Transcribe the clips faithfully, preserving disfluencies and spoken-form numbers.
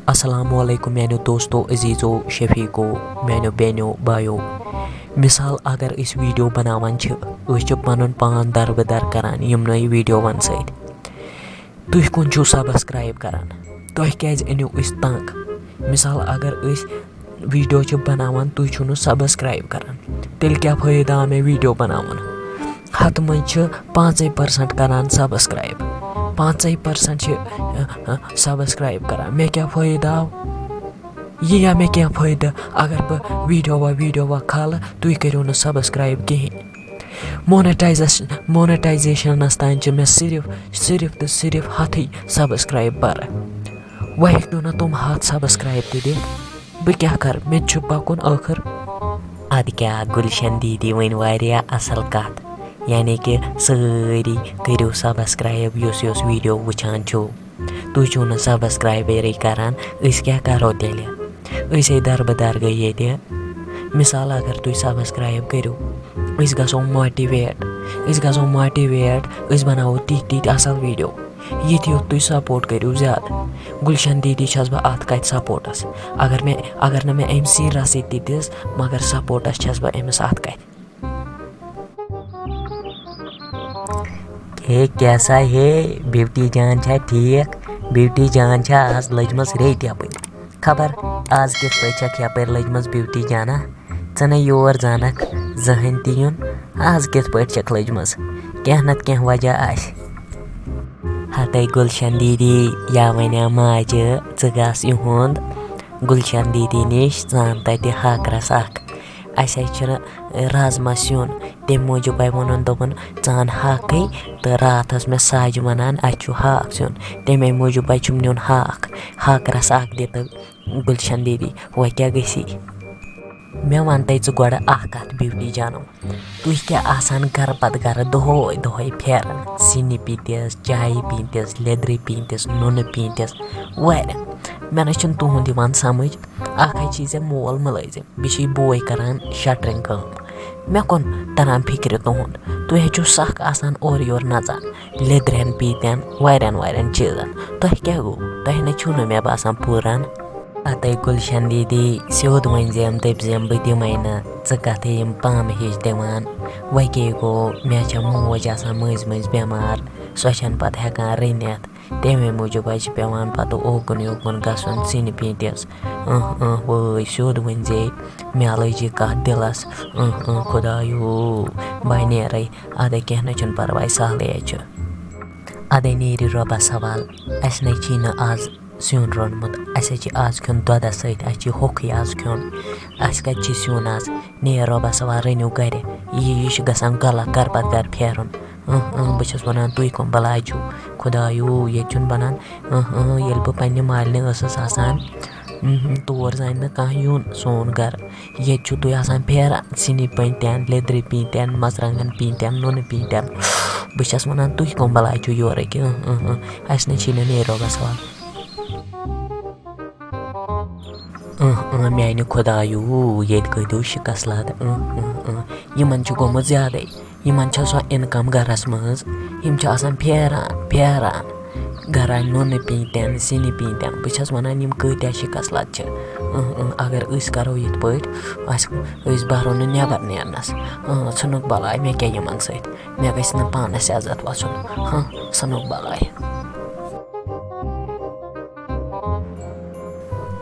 السلام علیکم میانیو دوستو، عزیزو، شفیقو، میانیو بیٚنیو، بایو۔ مثال اگر أسۍ ویڈیو بناوان چھِ، أسۍ چھِ پنُن پان دربٕدر کران یِمنٕے ویڈیوون سۭتۍ۔ تُہۍ کُن چھِو سبسکرایب کران؟ تۄہہِ کیازِ أنِو أسۍ تنگ؟ مثال اگر أسۍ ویڈیو چھِ بناوان، تُہۍ چھِو نہٕ سبسکرایب کران، تیٚلہِ کیٛاہ فٲیدٕ آو مےٚ ویڈیو بناوُن؟ ہتہٕ منٛز چھِ پانٛژے پرسنٹ کران سبسکرایب، پانٛژے پرسنٹ چھِ سبسکرایب کران، مےٚ کیٛاہ فٲیدٕ آو؟ یہِ یا مےٚ کینٛہہ فٲیدٕ اگر بہٕ ویڈیو وا ویڈیو وا کھالہٕ، تُہۍ کٔرِو نہٕ سبسکرایب کِہیٖنۍ؟ مونیٹایزس مونیٹایزیشنس تام چھِ مےٚ صرف صرف تہٕ صرف ہتھٕے سبسکرایب بَرٕ۔ وۄنۍ ہیٚکِو نہٕ تِم ہتھ سبسکرایب تہِ دِتھ۔ بہٕ کیٛاہ کرٕ؟ مےٚ تہِ چھُ پکُن ٲخٕر۔ ادٕ کیٛاہ گُلشن دیدی ؤنۍ واریاہ اصل کتھ، یعنی کہِ سٲری کٔرِو سبسکرایب یُس یُس ویڈیو وٕچھان چھُو۔ تُہۍ چھِو نہٕ سبسکرایبٕے کران، أسۍ کیٛاہ کرو تیٚلہِ؟ أسۍ ہے دربٕدر گٔے ییٚتہِ۔ مثال اگر تُہۍ سبسکرایب کٔرِو، أسۍ گژھو موٹیویٹ، أسۍ گژھو موٹیویٹ، أسۍ بناوو تِتھۍ تِتھۍ اصل ویڈیو۔ یِتھ یُتھ تُہۍ سپورٹ کٔرِو زیادٕ۔ گُلشن دیدی چھَس بہٕ اَتھ کَتہِ سپورٹَس۔ اگر مےٚ، اگر نہٕ مےٚ أمۍ سٕے رَسٕے تہِ دِژ، مگر سپورٹَس چھَس بہٕ أمِس اَتھ کَتہِ۔ ہے کیسا ہے، بیوٹی جان چھا ٹھیٖک؟ بیوٹی جان چھا آز لٔجمٕژ ریٚتۍ یَپٲرۍ؟ خبر آز کِتھ پٲٹھۍ چھَکھ یَپٲرۍ لٔجمٕژ بیوٹی جانا؟ ژٕ نَے یور زانَکھ زٕہٕنۍ تہِ یُن، آز کِتھ پٲٹھۍ چھَکھ لٔجمٕژ؟ کینٛہہ نَتہٕ کینٛہہ وجہ آسہِ۔ ہتے گُلشن دیدی، یا وَنیا ماجہِ، ژٕ گژھ یِہُنٛد گُلشن دیدی نِش، ژٕ اَن تَتہِ ہاکہٕ رَس اَکھ۔ اَسہِ حظ چھُنہٕ رازما سیُن، تَمہِ موٗجوٗب ووٚنُن، دوٚپُن، "ژٕ اَن ہاکٕے"، تہٕ راتھ ٲس مےٚ ساجہِ وَنان، "اَسہِ چھُ ہاکھ سیُن"، تَمے موٗجوٗب حظ چھُم نیُن ہاکھ، ہاکہٕ رَس اَکھ دِ تہٕ گُلشن دیدی، وۄنۍ کیٛاہ گٔژھی؟ مےٚ وَن تَے ژٕ گۄڈٕ اَکھ کَتھ، بیوٹی جانو، تُہۍ کیٛاہ آسان گَرٕ پَتہٕ گَرٕ دۄہَے دۄہَے پھیران، سِنہِ پیٖنٛتِس، چایہِ پیٖنٛتِس، لیٚدرِ پیٖنٛتِس، نُنہٕ پیٖنٛتِس، واریاہ؟ مےٚ نہ چھُنہٕ تُہُنٛد یِوان سَمٕجھ۔ اَکھ حظ چھِ ژےٚ مول مُلٲزِم، بیٚیہِ چھِ یہِ بوے کَران شٹرِنٛگ کٲم۔ مےٚ کُن تَران فِکرِ تُہُنٛد، تُہۍ حظ چھِو سَکھ آسان اورٕ یورٕ نَژان، لیٚدرٮ۪ن پیٖنٛتٮ۪ن، واریاہَن واریاہَن چیٖزَن۔ تۄہہِ کیٛاہ گوٚو؟ تۄہہِ نہ چھُو نہٕ مےٚ باسان پوٗران۔ پتے گُلشن دیدی، سیوٚد ؤنۍ زٮ۪م، دٔپۍ زٮ۪م، بہٕ دِمے نہٕ، ژٕ کتھے یِم پامہٕ ہِش دِوان۔ وۄنۍ کیٛاہ گوٚو، مےٚ چھےٚ موج آسان مٔنٛزۍ مٔنٛزۍ بٮ۪مار، سۄ چھَنہٕ پتہٕ ہٮ۪کان رٔنِتھ، تَمے موٗجوٗب حظ چھِ پٮ۪وان پتہٕ اوکُن یوکُن گژھُن سِنہِ پیٖنٛتِس۔ اۭں اۭں وٲے، سیوٚد ؤنۍ زے، مےٚ لٔج یہِ کتھ دِلس۔ اۭں اۭں خۄدایو، بہٕ نیرے، ادے کینٛہہ نہ چھُنہٕ پرواے، سہلٕے حظ چھُ۔ ادے نیرِ رۄبس حوال، اسہِ نَے چھی نہٕ آز سیُن روٚنمُت، اَسہِ حظ چھِ آز کھیوٚن دۄدَس سۭتۍ، اَسہِ چھِ ہوٚکھٕے آز کھیوٚن۔ اَسہِ کَتہِ چھِ سیُن آز؟ نیر رۄبَس حوال، رٔنِو گَرِ۔ یہِ، یہِ چھُ گژھان غلط گَرٕ پَتہٕ گَرٕ پھیرُن۔ اۭں، اۭں، بہٕ چھَس وَنان، تُہۍ کَم بَلاے چھُو؟ خۄدایو، ییٚتہِ چھُنہٕ بَنان۔ اۭں، اۭں، ییٚلہِ بہٕ پنٛنہِ مالنہِ ٲسٕس آسان، اۭں، اۭں، تور زانہِ نہٕ کانٛہہ یُن سون گَرٕ۔ ییٚتہِ چھُو تُہۍ آسان پھیران سِنہِ پیٖنٛتٮ۪ن، لیٚدرِ پیٖنٛتٮ۪ن، مَرژٕوانٛگَن پیٖنٛتٮ۪ن، نُنہٕ پیٖنٛتٮ۪ن۔ بہٕ چھَس وَنان، تُہۍ کَم بَلاے چھُو یورٕکۍ؟ اۭں، اۭں، اۭں، اَسہِ نَے چھی نہٕ نیر رۄبَس حوال۔ اۭں، اۭں، میانہِ خۄدایو، ییٚتہِ کۭتیو شِکس لد۔ اۭں، اۭں، اۭں، یِمن چھُ گوٚمُت زیادَے۔ یِمن چھےٚ سۄ income گرس منٛز۔ یِم چھِ آسان پھیران، پھیران۔ گرا نُنہٕ پیٖنٛتٮ۪ن، سِنہِ پیٖنٛتٮ۪ن۔ بہٕ چھَس وَنان، یِم کۭتیٛاہ شِکس لد چھِ۔ اۭں، اۭں، اگر أسۍ کرو یِتھ پٲٹھۍ، اَسہِ، أسۍ بَرو نہٕ نٮ۪بر نیرنس۔ اۭں، ژھٕنُکھ بَلاے، مےٚ کیٛاہ یِمن سۭتۍ؟ مےٚ گژھِ نہٕ پانَس عزت وَسُن۔ ہاں، ژھٕنُکھ بَلاے۔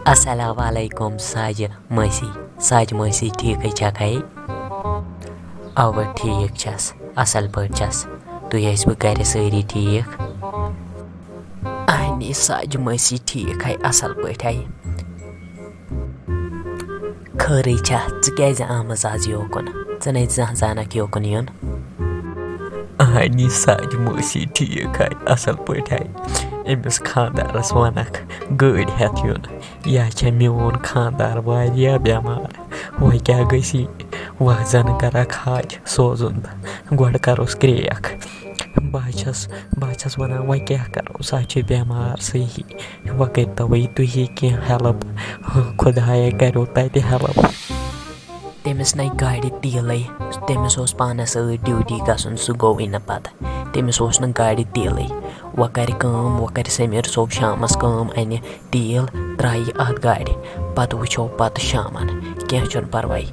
السلام علیکم ساجہِ مٲسی۔ ساجہِ مٲسی، ٹھیٖکھٕے چھکھے؟ اَوٕ ٹھیٖک چھَس، اَصٕل پٲٹھۍ چھَس۔ تُہۍ ٲسوٕ گرِ سٲری ٹھیٖک؟ اَہنی ساجہِ مٲسی، ٹھیٖک ہے، اَصٕل پٲٹھۍ ہے۔ خٲرٕے چھا؟ ژٕ کیٛازِ آمٕژ آز یوکُن؟ ژٕ نے زانٛہہ زانکھ یوکُن یُن۔ اہنی ساجہِ مٲسی، ٹھیٖک ہے، اَصٕل پٲٹھۍ ہے۔ أمِس خانٛدارَس وَنکھ گٲڑۍ ہٮ۪تھ یُن۔ یا چھےٚ میون خانٛدار واریاہ بٮ۪مار۔ وۄنۍ کیٛاہ گٔژھی؟ وۄنۍ زَنہٕ کَرَکھ حاج سوزُن تہٕ گۄڈٕ کَروس کرٛیک۔ بہٕ حظ چھَس، بہٕ حظ چھَس وَنان، وۄنۍ کیٛاہ کَرو؟ سۄ حظ چھِ بٮ۪مار صحیح۔ وۄنۍ کٔرۍتو وۄنۍ تُہی کینٛہہ help۔ خۄدایا کَریو تَتہِ help۔ تٔمِس نَے گاڑِ تیٖلٕے۔ تٔمِس اوس پانَس سۭتۍ ڈیوٹی گژھُن، سُہ گوٚوٕے نہٕ پَتہٕ۔ تٔمِس اوس نہٕ گاڑِ تیٖلٕے۔ وۄنۍ کَرِ کٲم، وۄنۍ کَرِ سمیٖر صٲب شامَس کٲم، اَنہِ تیٖل، ترٛایہِ اَتھ گاڑِ، پَتہٕ وٕچھو پَتہٕ شامَن، کینٛہہ چھُنہٕ پَرواے۔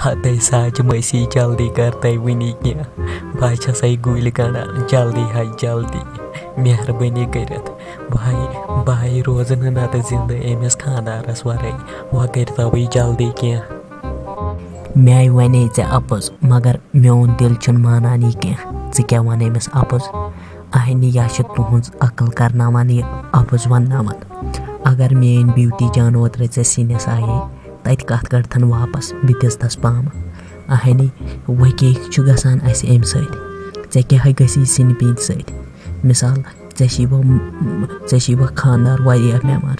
ہتے ساجہِ مٲسی، جلدی کر تَے وٕنی کینٛہہ، بہٕ حظ چھَسَے گُلۍ گنٛڈان، جلدی حظ جلدی، مہربٲنی کٔرِتھ۔ بہٕ ہاے، بہٕ ہاے روزٕ نہٕ نَتہٕ زِندٕ أمِس خانٛدارَس وَرٲے، وۄنۍ کٔرۍ تو وٕے جلدی کینٛہہ۔ مےٚ وَنے ژےٚ اَپُز، مگر میون دِل چھُنہٕ مانان یہِ کینٛہہ۔ ژٕ کیٛاہ وَنہٕ أمِس اَپُز؟ اَہنہِ، یا چھِ تُہٕنٛز عقل کرناوان یہِ اَپُز وَنناوان۔ اگر میٲنۍ بیوٹی جان اوترٕ ژےٚ سِنِس آیے، تَتہِ کَتھ کَڑتھن واپس، بہٕ دِژتَس پامہٕ۔ اَہنہِ، وۄنۍ کیٛاہ چھُ گژھان اَسہِ اَمہِ سۭتۍ؟ ژےٚ کیٛاہ گژھی سِنہِ پیٖنتہِ سۭتۍ؟ مِثال، ژےٚ چھی وۄنۍ، ژےٚ چھی وۄنۍ خانٛدار واریاہ مٮ۪وان۔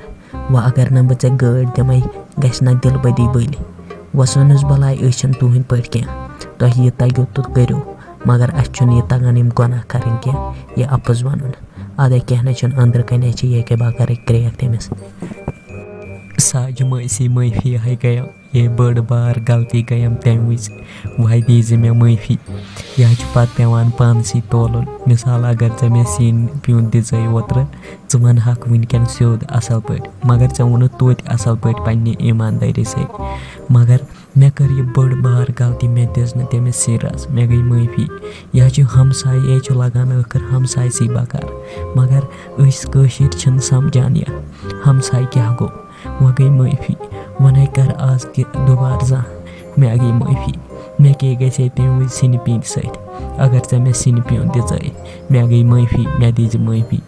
وۄنۍ اگر نہٕ بہٕ ژےٚ گٲڑۍ دِمَے، گژھِ نہ دِل بدی بٔلۍ۔ وۄنۍ سوٗنُس بلاے، أسۍ چھِنہٕ تُہٕنٛدۍ پٲٹھۍ کینٛہہ۔ تۄہہِ یہِ تَگیو تہٕ کٔرِو، مگر اَسہِ چھُنہٕ یہِ تَگان یِم گۄناہ کَرٕنۍ کینٛہہ، یہِ اَپُز وَنُن۔ اَدٕ کینٛہہ نہ چھُنہٕ، أنٛدرٕ کَنہِ چھِ یہِ کیٛاہ بہٕ کَرٕ کرٛیک تٔمِس۔ ساجہِ مٲسی، معٲفی ہاے گٔیَم، یہِ بٔڑ بار غلطی گٔیَم تَمہِ وِزِ۔ وۄنۍ دیٖزِ مےٚ معٲفی۔ یہِ حظ چھُ پَتہٕ پٮ۪وان پانسٕے تولُن۔ مِثال، اگر ژےٚ مےٚ سِنۍ پیوٗنت دِژے اوترٕ، ژٕ وَنہٕ ہاکھ وٕنکٮ۪ن سیوٚد اَصٕل پٲٹھۍ، مگر ژےٚ ووٚنُتھ توتہِ اَصٕل پٲٹھۍ پنٛنہِ ایٖماندٲری سۭتۍ۔ مگر مےٚ کٔر یہِ بٔڑ بار غلطی، مےٚ دِژ نہٕ تٔمِس سِنۍ رَژھ، مےٚ گٔے معٲفی۔ یہِ حظ چھُ ہمسایہِ، یہِ حظ چھُ لَگان ٲخٕر ہمسایہِ سٕے بکار، مگر أسۍ کٲشِرۍ چھِنہٕ سَمجھان یہِ ہمسایہِ کیٛاہ گوٚو۔ وۄنۍ گٔے معٲفی، وۄنۍ ہے کَر آز تہِ دُبارٕ زانٛہہ، مےٚ گٔے معٲفی۔ مےٚ کیٛاہ گژھِ ہے تَمہِ وِزِ سِنہِ پیٖنتہِ سۭتۍ، اگر ژےٚ مےٚ سِنہِ پیوٗنت دِژے، مےٚ گٔے معٲفی، مےٚ دیٖزِ معٲفی۔